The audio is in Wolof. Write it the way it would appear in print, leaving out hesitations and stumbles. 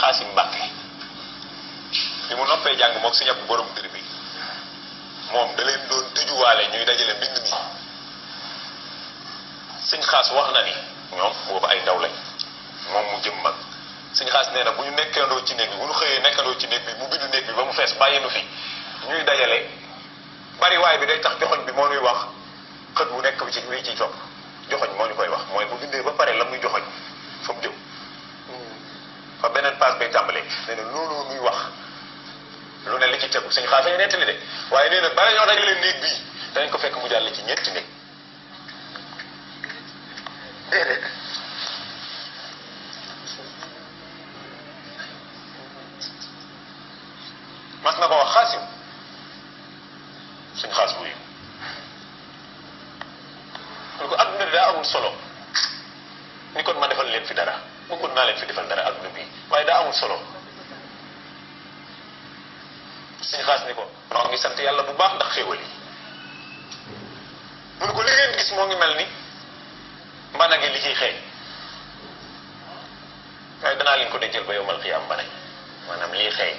Xaasim Mbàkke bi mu noppee jàng moog sëñ Abdu borom dër bi moom da leen doon tëjuwaale ñuy dajale mbind mi sëñ Xaas wax na ni ñoom boobu ay ndaw lañ moom mu jëm mag sëñ Xaas nee na bu ñu nekkandoo ci néeg bi bu ñu xëyee nekkandoo ci néeg bi mu bindu néeg bi ba mu fees bàyyi nu fi ñuy dajale bariwaay bi day tax joxoñ bi moo ñuy wax xët bu nekk bi ci wi ci topp joxoñ moo ñu koy wax mooy bu bindee ba pare la muy joxoñ fa mu jëm fa beneen paas bay tàmbalee nee na loolu muy wax lu ne li ci tegu sëñ Xaas ñu nettali de waaye nee na bala ñoo dajale néeg bii dañ ko fekk mu jàll ci ñetti néeg déedéet mas na ko wax Xaasim suñ Xaas buy mu ne ko adduna daa amul solo ni kon ma defal leen fi dara bëggoon naa leen fi defal dara adduna bi waaye daa amul solo suñ Xaas ni ko noo ngi sant yàlla bu baax ndax xéewal yi mu ne ko li ngeen gis moo ngi mel ni mbana gi li ciy xeeñ waaye danaa leen ko dencal ba yowmal xiyaam mbana maanaam lii xeeñ